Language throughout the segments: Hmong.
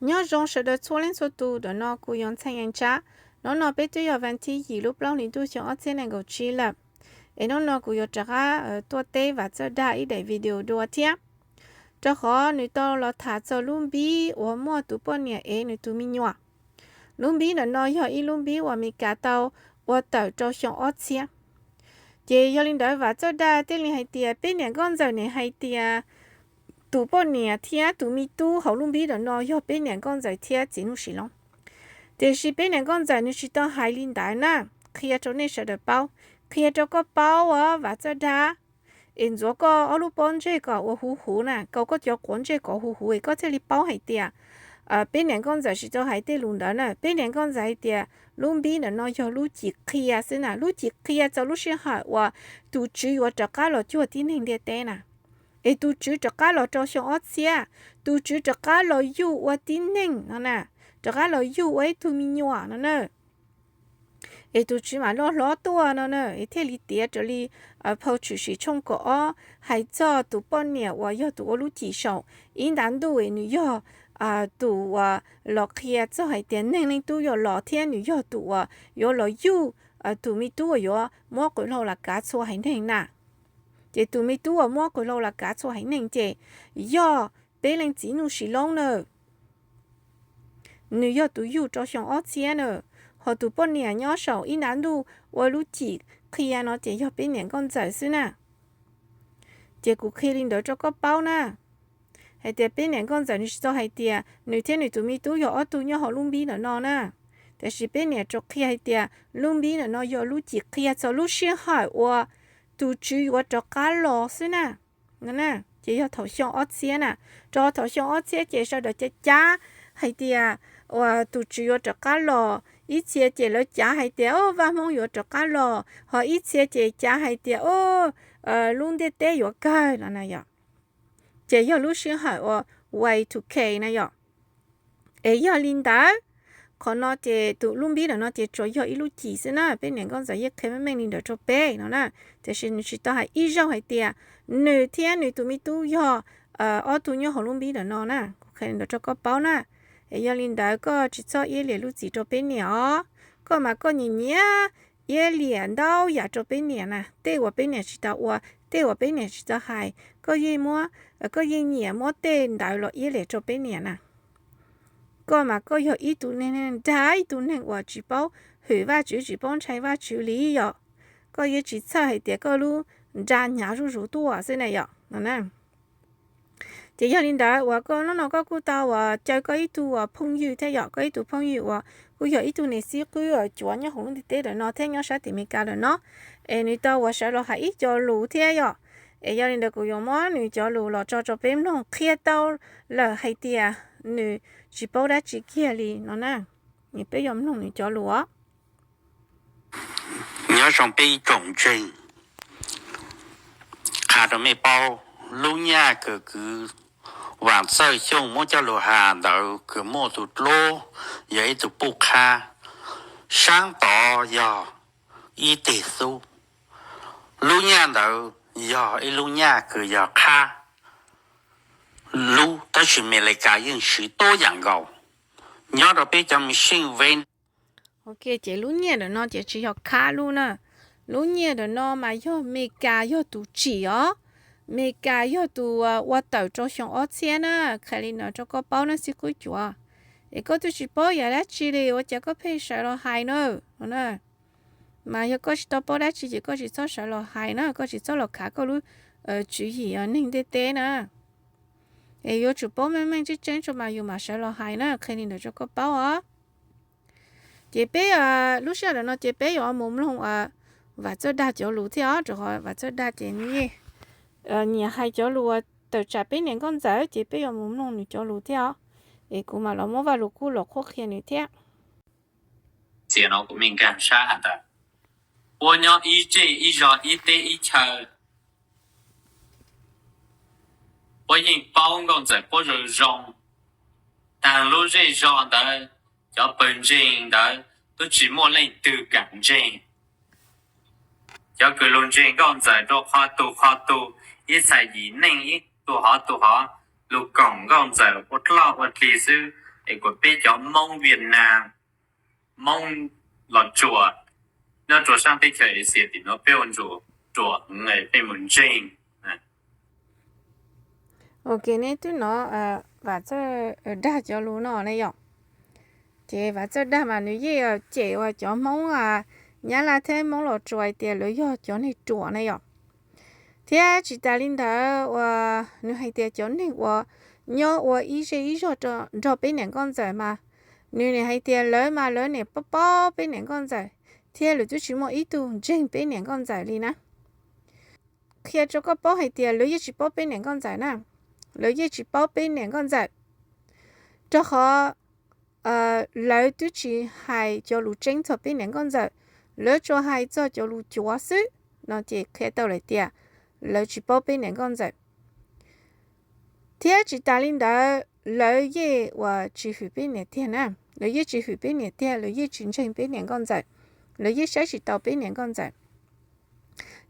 Nyob zoo sawv daws txhua leej txhua tus, ntawm no kuv yuav Ntxhee Yees Tsab. Hnub no peb twb yog vas thib yim lub plaub hlis ntuj xyoo ob txhiab nees nkaum tsib lawm. Es hnub no kuv yuav rov qab tuaj teb Vam Txawj Dag ib daim video dua thiab, rau qhov nws tau los tham txog lub npib uas muaj tus poj niam ev nws tus me nyuam. Lub npib ntawm no yog ib lub npib uas Amelikas tau ua tawm rau xyoo ob txhiab. Ces yog li ntawd Vam Txawj Dag thiaj li hais tias peb niam nkauj ntxawm nim hais tias tus poj niam thiab tus me tub hauv lub npib ntawm no yog peb niam nkauj ntxawm thiab txiv Nuj Sis Loob. Tiam sis peb niam nkauj ntxawm nws tsis tau hais li ntawd na, qhia rau nej sawv daws paub, qhia rau koj paub os Vam Txawj Dag. Es ntxuav koj ob lub pob ntseg kom ua huv huv na, kaus koj cov quav ntsej kom huv huv es koj thiaj li paub hais tias peb niam nkauj ntxawm tsis tau hais tej lus ntawd na. Peb niam nkauj ntxawm hais tias lub npib ntawm no yog lub cim qhia xwb na, lub cim qhia txog lub sij hawm uas tus Tswv yuav rov qab los cuag tib neeg ntiaj teb na. Es tus Tswv rov qab los rau xyoo ob txhiab, tus Tswv rov qab los yuj ua tib neeg no na, rov qab los yuj ua ib tug me nyuam no na. Es tus Tswv mam loj hlob tuaj no na, es thiaj li tiav raws li phau Tshwm Sim tshooj kaum ob hais txog tus poj niam uas yog tus ua lub cim saum ib nta ntuj, nws yog tus uas los qhia txog hais tias neeg leej tub yuav los thiab nws yog tus uas yuav los yuj tus me tub uas yuav muab qws hlau los kav txhua haiv neeg na. Ces tus me tub uas muab qws hlau los kav txhua haiv neeg ces yog peb leej txiv Nuj Sis Loob na. Nws yog tus yuj rau xyoo ob txhiab na, ho tus poj niam nyob saum ib nta ntuj ua lub cim qhia no ces yog peb niam nkauj ntxawm xwb na. Ces kuv qhia li ntawd rau koj paub na, hais tias peb niam nkauj ntxawm nws tsis tau hais tias nws thiab nws tus me tub yog ob tug nyob hauv lub npib ntawm no na. Tiam sis peb niam rau qhia hais tias lub npib ntawm no yog lub cim qhia txog lub sij hawm uas tus Tswv yuav rov qab los xwb na. Ces yog thaum xyoo ob txhiab na, rau thaum xyoo ob txhiab ces sawv daws cav cav hais tias uas tus Tswv yuav rov qab los, ib txhia ces lawv cav hais tias o Vaj Hmoob yuav rov qab los, ho ib txhia ces cav hais tias o lub ntiaj teb yuav kawg no na yom. Ces yog lub sij hawm uas Y two K na yom. Es yog li ntawd, qhov no ces tus lub npib ntawm no ces tsuas yog ib lub cim xwb na, peb niam nkauj ntxawm yeej qhia meej meej li ntawd rau peb no na. Tiam sis nws tsis tau hais ib zaug hais tias nws thiab nws tus me tub yog ob tug nyob hauv lub npib ntawm no na, kuv qhia li ntawd rau koj paub na. Es yog li ntawd koj tsis txhob iab liam lub txim rau peb niam os, koj mas koj nyiam nyiam iab liam ntau yam rau peb niam na, tej uas peb niam tsis tau ua, tej uas peb niam tsis tau hais, koj yeej muab, koj yeej nyiam muab tej ntawd los iab liam rau peb niam na. Koj mas koj yog ib tug neeg dag, ib tug neeg uas tsis paub hwm Vajtswv, tsis paub ntshai Vajtswv li yom. Koj yeej tsis txhawj hais tias koj lub nra hnyav zuj zus tuaj xwb na yom no na. Ces yog li ntawd uas koj hnub no koj kuj tau uas caw koj ib tug uas phooj ywg thiab yom, koj ib tug phooj ywg uas kuj yog ib tug niam xib qwb uas cuav nyob hauv lub ntiaj teb ntawm no thiab nyob sab tim Amelikas ntawm no, es nws tau uas sawv los hais ib co lus thiab yom. Es yog li ntawd kuv yuav muab nws cov lus los tso rau peb mloog, qhia tau lawm hais tias nws tsis paub dab tsi kiag li no na. Peb yuav mloog nws cov lus os. Nyob zoo peb ib tsoom ntseeg, qha rau mej paub, lub nyaj kws kwv Vam Txawj Xyooj muab coj lug has ntawd kws muaj tus dluab yog ib tug puj qhab, saab tod yog ib teg xub. Lub nyaj ntawd yog ib lub nyaj kws yog qhab lub, tab sis Amelikas yeej siv tuab yam nkaus. Nyob rau peb cov machine ve, ces lub nyiaj ntawm no ces tsis yog qhab lub na. Lub nyiaj ntawm no mas yog Amelikas yog tus tsim os. Amelikas yog tus ua tawm rau xyoo ob txhiab na, qhia li no rau koj paub na xib qwb cuav. Es koj twb tsis paub yam dab tsi li ua cas koj pheej sawv los hais na. Mas yog koj tsis tau paub dab tsi ces koj tsis txhob sawv los hais na, koj tsis txhob los khav koj lub tswv yim neeg ntiaj teb na. Es yuav tsum paub meej meej tseeb tseeb tso mas yus mam sawv los hais na, qhia li ntawd rau koj paub os. Ces peb lub sij hawm ntawm no ces peb yuav mus mloog Vam Txawj Dag cov lus thiab os, rau qhov Vam Txawj Dag ces nws yeej nyiam hais cov lus uas tawm tsam peb niam nkauj ntxawm ces peb yuav mus mloog nws cov lus thiab os. Es kuv mam los muab Vaj Lus Kub los qhuab qhia nws thiab. Txiv no kuv me nkag sab has tas, puab nyob ib zej ib zog ib teb ib chaw, puab yeej paub nkauj ntxawm puab zoo zoo. Taag lub zej zog ntawd, cov pawg ntseeg ntawd twb tsis muaj leej twg kam ntseeg. Cov kws lug ntseeg nkauj ntxawm rua qhov tug qhov tug, ib txhais yim neej ib tug hov tug hov, lug koom nkauj ntxawm ua dloj ua dlig xwb, es kom peb cov Hmoob Viaj Nam, Hmoob Los Tsuas nyob rua saab teb chaws Asia tim nuav peb ua ntsuas ruam heev, peb mus ntseeg. Ok, neb twb nov Vam Txawj Dag cov lus no ne yom. Ces Vam Txawj Dag mas nws yeej cem uas cov Hmoob Nyab Laj thiab Hmoob Los Tsuas hais tias lawv yog cov neeg ruam ne yom. Thiab tsis tas li ntawd uas nws hais tias cov neeg uas nyob ua ib zej ib zog nrog peb niam nkauj ntxawm mas, nws nim hais tias lawv mas lawv nim paub paub peb niam nkauj ntxawm, thiab lawv twb tsis muaj ib tug ntseeg peb niam nkauj ntxawm li na. Qhia rau koj paub hais tias lawv yeej tsis paub peb niam nkauj ntxawm na, lawv yeej tsis paub peb niam nkauj ntxawm. Rau qhov lawv twb tsis hais cov lus tseeb txog peb niam nkauj ntxawm, lawv tsuas hais txog cov lus cuav xwb no ces qhia tau lawm tias lawv tsis paub peb niam nkauj ntxawm. Thiab tsis tas li ntawd lawv yeej uas tsis hwm peb niam tiag na, lawv yeej tsis hwm peb niam tiag, lawv yeej tsis ntseeg peb niam nkauj ntxawm, lawv yeej saib tsis tau peb niam nkauj ntxawm.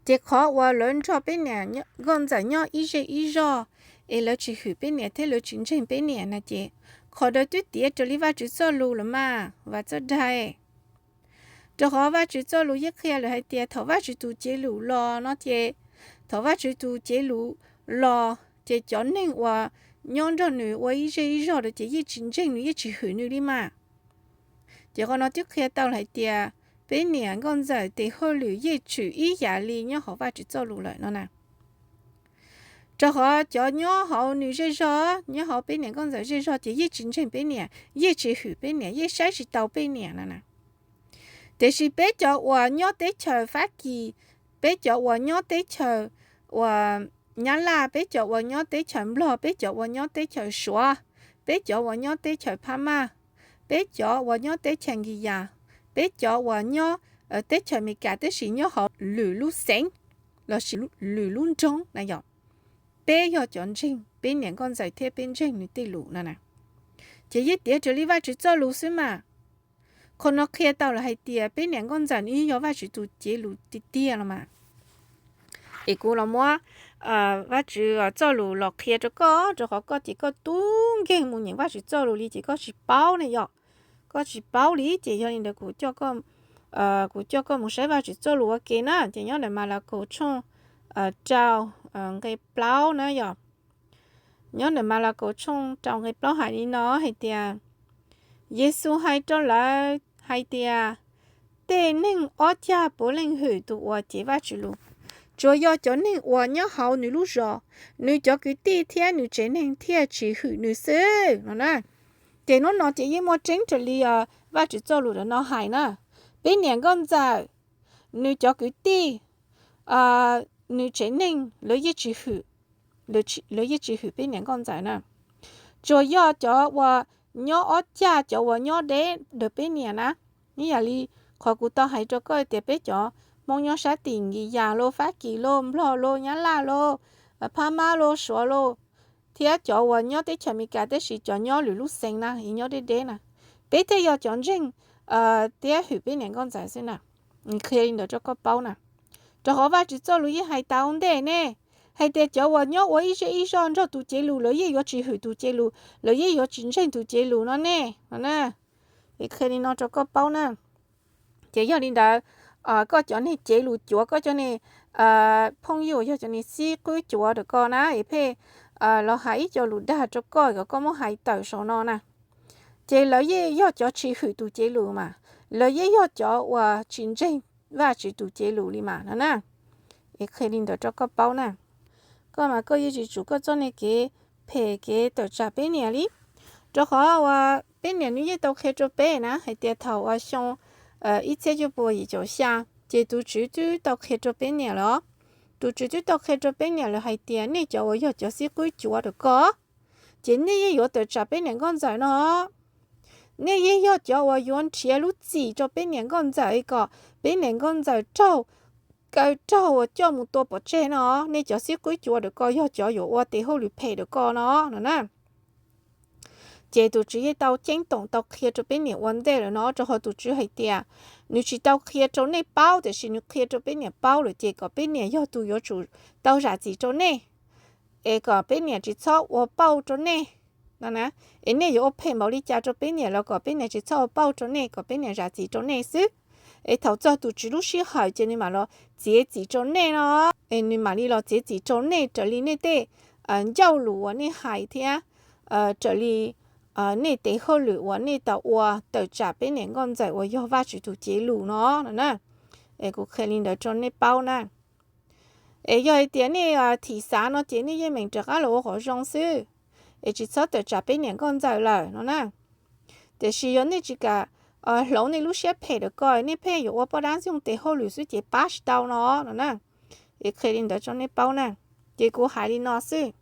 Ces qhov uas lawv nrog peb niam nkauj ntxawm nyob ib zej ib zog es lawv tsis hwm peb niam thiab lawv tsis ntseeg peb niam na ces qhov ntawd twb tiav raws li Vajtswv txoj lus lawm mas Vam Txawj Dag. Rau qhov Vajtswv txoj lus yeej qhia lawm hais tias thaum Vajtswv tus cev lus los no ces, thaum Vajtswv tus cev lus los ces cov neeg uas nyob nrog nws ua ib zej ib zog lawm ces yeej tsis ntseeg nws, yeej tsis hwm nws li mas. Ces qhov no twb qhia tau lawm hais tias peb niam nkauj ntxawm tes hauj lwm yeej tshwm ib yam li nyob hauv Vajtswv txoj lus lawm no na. Rau qhov cov nyob hauv nws zej zog, nyob hauv peb niam nkauj ntxawm zej zog ces yeej tsis ntseeg peb niam, yeej tsis hwm peb niam, yeej saib tsis tau peb niam no na. Tiam sis peb cov uas nyob teb chaws Fab Kis, peb cov uas nyob teb chaws uas Nyab Laj, peb cov uas nyob teb chaws Nplog, peb cov uas nyob teb chaws Suav, peb cov uas nyob teb chaws Phab Maj, peb cov uas nyob teb chaws Nkis Yas, peb cov uas nyob teb chaws Amelikas tab sis nyob hauv lwm lub xeev lossis lwm lub nroog na yom, peb yog cov ntseeg peb niam nkauj ntxawm thiab peb ntseeg nws tej lus no na. Ces yeej tiav raws li Vajtswv txoj lus xwb mas. Qhov no qhia tau lawm hais tias peb niam nkauj ntxawm nws yeej yog Vajtswv tus cev lus tiag tiag los mas. Es kuv los muab Vajtswv txoj lus los qhia rau koj, rau qhov koj ces koj tub nkeeg mus nyeem Vajtswv txoj lus li ces koj tsis paub ne yom. Koj tsis paub li ces yog li ntawd kuv coj koj mus saib Vajtswv txoj lus ua ke na. Ces nyob ntawm Malakaus tshooj rau nqe plaub na yom. Nyob ntawm Malakaus tshooj rau nqe plaub hais li no hais tias, Yexus hais rau lawv hais tias, tej neeg ob cag puav leej hwm tus uas cev Vajtswv lus, tsuas yog cov neeg uas nyob hauv nws lub zos, nws cov kwv tij thiab nws tsev neeg thiaj tsis hwm nws xwb no na. Ces hnub no ces yeej muaj tseeb raws li Vajtswv txoj lus ntawm no hais na. Peb niam nkauj ntxawm, nws cov kwv tij, nws tsev neeg lawv yeej tsis hwm, lawv yeej tsis hwm peb niam nkauj ntxawm na. Tsuas yog cov uas nyob ob cag, cov uas nyob deb ntawm peb niam na. Ib yam li qhov kuv tau hais rau koj tias peb cov Hmoob nyob sab tim Nkis Yas los, Fab Kis los, Nplog los, Nyab Laj los, Phab Mab los, Suav los, thiab cov uas nyob teb chaws Amelikas tab sis cov nyob lwm lub xeev na, nyob deb deb na, peb thiaj yog cov ntseeg thiab hwm peb niam nkauj ntxawm xwb na. Qhia li ntawd rau koj paub na. Rau qhov Vajtswv txoj lus yeej hais tas ua ntej ne, hais tias cov uas nyob ua ib zej ib zog nrog tus cev lus lawv yeej yuav tsis hwm tus cev lus, lawv yeej yuav tsis ntseeg tus cev lus no ne. Qhia li no rau koj paub na. Ces yog li ntawd, koj cov neeg cev lus cuav, koj cov neeg phooj ywg uas yog cov neeg xib qwb cuav rau koj na es pheej los hais ib co lus dag rau koj kom koj muab hais tawm saum no na. Ces lawv yeej yog cov tsis hwm tus cev lus mas, lawv yeej yog cov uas tsis ntseeg Vajtswv tus cev lus li mas no na. Es qhia li ntawd rau koj paub na. Koj mas koj yeej tsis tsum koj txoj neeg kev phem kev tawm tsam peb niam li. Rau qhov uas peb niam nws yeej tau qhia rau peb na hais tias thaum uas xyoo ib txhiab cuaj pua yim caum xya, ces tus Tswv twb tau qhia rau peb niam lawm. Tus Tswv twb tau qhia rau peb niam lawm hais tias nej cov uas yog cov xib qwb cuav rau koj, ces nej yeej yuav tawm tsam peb niam nkauj ntxawm no. Nej yeej yog cov uas yuav nrhiav lub txim rau peb niam nkauj ntxawm kom peb niam nkauj ntxawm raug kaw raug uas coj mus tua pov tseg no. Nej cov xib qwb cuav rau koj yog cov yuav ua tes hauj lwm phem rau koj no no na. Ces tus Tswv yeej tau ceeb toom tau qhia rau peb niam ua ntej lawm no, rau qhov tus Tswv hais tias nws tsis tau qhia rau nej paub, tiam sis nws qhia rau peb niam paub lawm ces kom peb niam yog tus yuav tsum tau zam txim rau nej, es kom peb niam tsis txhob ua pauj rau nej. no na. Es nej yuav ua phem npaum li cas rau peb niam los kom peb niam tsis txhob ua pauj rau nej, kom peb niam zam txim rau nej xwb. Es thaum txog tus tswv lub sij hawm ces nws mam los txiav txim rau nej no. Es nws mam li los txiav txim rau nej raws li nej tej ncauj lus uas nej hais thiab raws li nej tes hauj lwm uas nej tau ua tawm tsam peb niam nkauj ntxawm uas yog Vajtswv tus cev lus no no na. Es kuv qhia li ntawd rau nej paub na. Es yog hais tias nej thim xav no ces nej yeej meem rov qab los ua qhov zoo xwb, es tsis txhob tawm tsam peb niam nkauj ntxawm lawm no na. Tiam sis yog nej tsis kam hloov nej lub siab phem lawm ko, nej pheej yuav ua poj dab ntxoog tes hauj lwm xwb ces pab tsis tau no no na. Es qhia li ntawd rau nej paub na. Ces kuv hais li no xwb.